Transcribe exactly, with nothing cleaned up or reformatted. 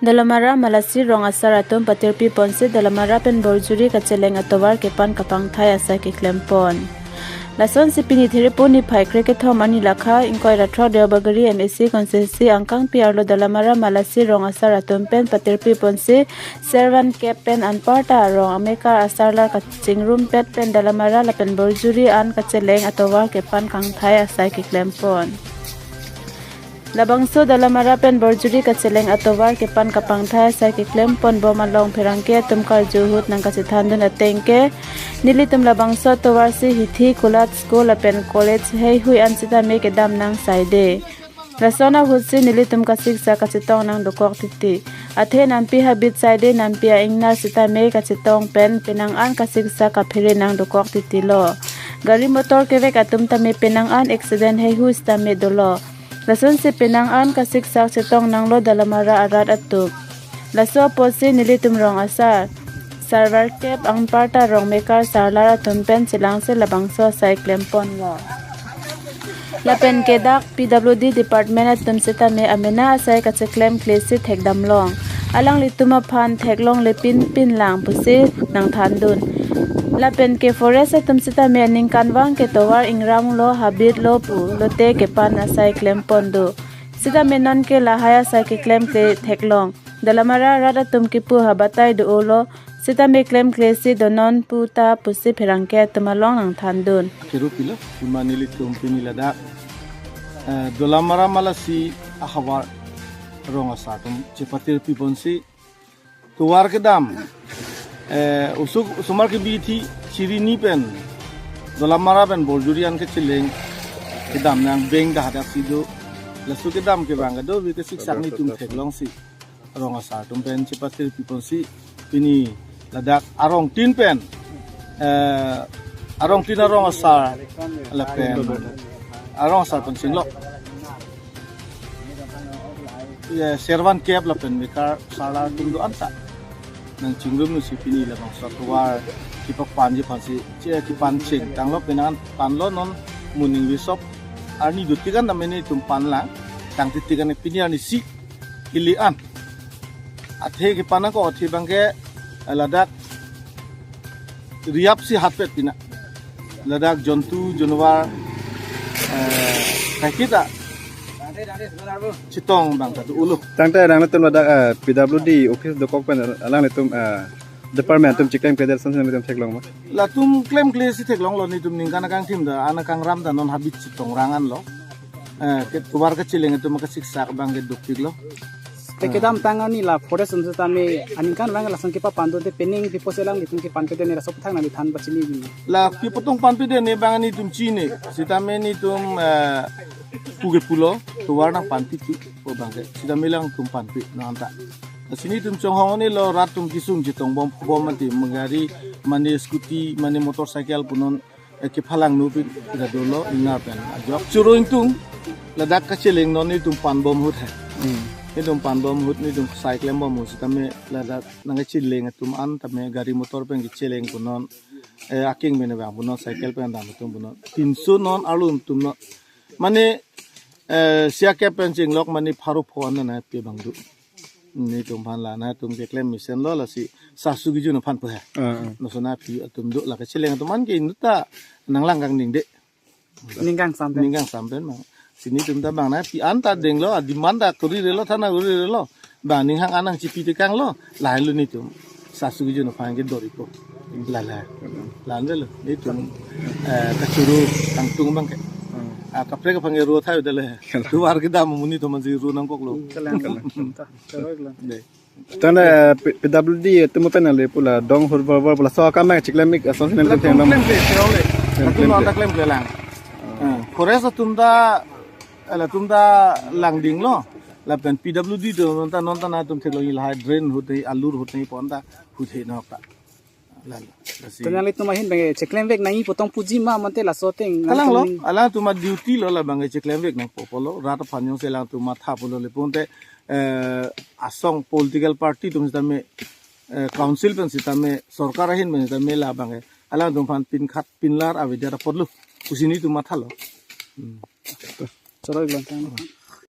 Dolamara Malasi rong asar atum patirpi ponsi Dolamara pen Borjuri kacheleng atovar kepan kapangthai asai keklem pon. Lasonsi pini Thiripu niphai krekethom arni lakha ingkoi ra throk Deobagari M A C constituency angkangpi arlo Dolamara Malasi rong asar atum pen patirpi ponsi servan kep pen anparta rong amekar asarlar kachingrumpet pen Dolamara lapen Borjuri an kacheleng atovar kepan kangthai asai keklem pon. Labangso Dolamara pen Borjuri kacheleng atovar kepan kapangthai asai keklem pon bom along pherangke atum karju ahut nangkachethandun ateng ke, nelitum labangso atovarsi hithi kulat school lapen college heihui an sitame kedam nang saide. Lason ahutsi nelitum kasiksak kachetong nang dokok titi. Athe nampi habit saide, nampi a-ingnar sitame kachetong pen penang an kasiksak kaphere nang dokok titi lo. Gari motor kevek atum tame penang an accident heihui sitame dolo. Lasonsi penang an kasiksak chetong nanglo Dolamara arat atum. Laso apotsi nelitum rong asar, servan kep anparta rong mekar sarlar atum pen chelangsi labangso asai klem ponlo. Lapen ke dak P W D department atum sitame amena asai kacheklem klesi thekdam long. Alanglitum aphan theklongle pinpin lang pusi nangthandun. Lapen ke forest atum sitame aningkanvang ke tovar ingram lo, habit lo pu lote kepan asai klem pon do. Sitame non ke lahai asai keklem kle theklong. Dolamara arat atum kipu habatai do-olo. Sitame klem klesi donon puta pusi pherangke atum along nangthandun. Kiru pilo, ima nelitum pini ladak, eh, Dolamara Malasi ahavar rong asar atum chepatirpi ponsi tovar kedam, eh, usuk osomar kebi thi chiri ni pen Dolamara pen Borjuri an kacheleng kedam nang beng dah dak si do. Laso kedam ke bang kedo bi kesiksak nelitum theklongsi rong asar atum pen chepatirpi ponsi pini ladak arong tin pen, eh, arong tin arong asar lapen arong asar pen chinglok, ya, servan kep lapen mekar sarlar atum do-an ta nangchingrum si pini labangso atovar kepapanji aphansi che kepan chengtanglo, penang an panlo, non moning bisop arni duti kan namene atum pan lang, tang titi kan pini arnisi ili an. Athe kepan ako athe bang ke ladak riap si hatpet pina. Ladak jontu jonwar, eh, kaiketa chetong bang ta do-olo. Tangte nanglitum ladak, eh, P W D office dokok pen alanglitum, eh, department atum cheklem kle det ason si nanglitum theklong ma? Latum klem klesi theklonglo, nelitum ningkan akangthim ta, an akangram ta non habit chetong rang anlo. Eh, ke tovar kacheleng atum kasiksak bang ke dukpiklo. Te kedam tang arni la forest atum sitame aningkanvang lason kepapandunte penang pi apotsi alanglitum kepanpedetne, laso aphuthak nangli than pachini bini. La pi apot tong panpedetne bang nelitum chini. Sitame nelitum, eh, pu ke pulo, tovar nangpanpi thu, o bang ke. Sitame alangtum panpi nang anta. Lasi nelitum chonghong-elo, rat atum kesung chetong bom bom mati, gari mane scooty mane motorcycle punon, eh, kephalang nu pi ra dolo, ingnar pen ajok. Choro ingtung ladak kacheleng non nelitum pan bom ahut he. Hmm. Nelitum pan bom ahut, nelitum cycle bom ahut sitame ladak nangkacheleng atum an tame gari motor pen kecheleng punon, eh, aking pen bang punon, cycle pen dam atum punon, pinso non arlo atum non. Mane, eh, sia kep pen chinglok mane pharo pho an nangpi bang do. Nelitum aphan la nangtum keklem mesenlo, lasi sasu kejun aphan pu he. Ah, ah. Laso nangpi atum do, la kacheleng atum an ke inut ta nanglang kangning de. Ning kangsam pen. Ning kangsam pen ma. Si nelitum ta bang nangpi an ta denglo, a-demand ta kuri relo, thana kuri relo. Bang ning hang an nangchipi tekanglo, lahenlo nelitum. Sasu kejun aphan ke doripo. La la. La-an relo, nelitum, eh, kachoro kangtung bang ke. Hmm. Ah, kaprek aphan ke ro thai dale. Tovar kedam amonit atum ansi ro nangkoklo. Kalang, kalang. Ta, choro iklang. De. Tangte, eh, P-, P W D atum pen ale pu la dong hur bor bor pu laso akam nang cheklem ik ason si nang Latum theklong. Klem kle, theklong le. Klem Latum kle. Non ta klem kle lang. Oh. Eh, forest atum ta, eh, latum ta langdinglo. Lapen P W D atum non ta, non ta nangtum theklong, lahai drain ahut he, alur ahut he pon ta ahut he nok ta. La la. Lasi. To nanglitum ahin bang cheklem vek nangji pu tong puji ma mate laso ateng. Kalang lo, nangtum alangtum a-duty lo, la bang cheklem vek nangpo pulo, rat aphan jongsi alangtum matha pulo le pulote, eh, asong political party atum sitame, eh, council pen sitame, sorkar ahin pen sitame la bang alangtum aphan pin khat pin lar avedet apotlo pusi nelitum mathalo. Hmm. Choro iklang tang.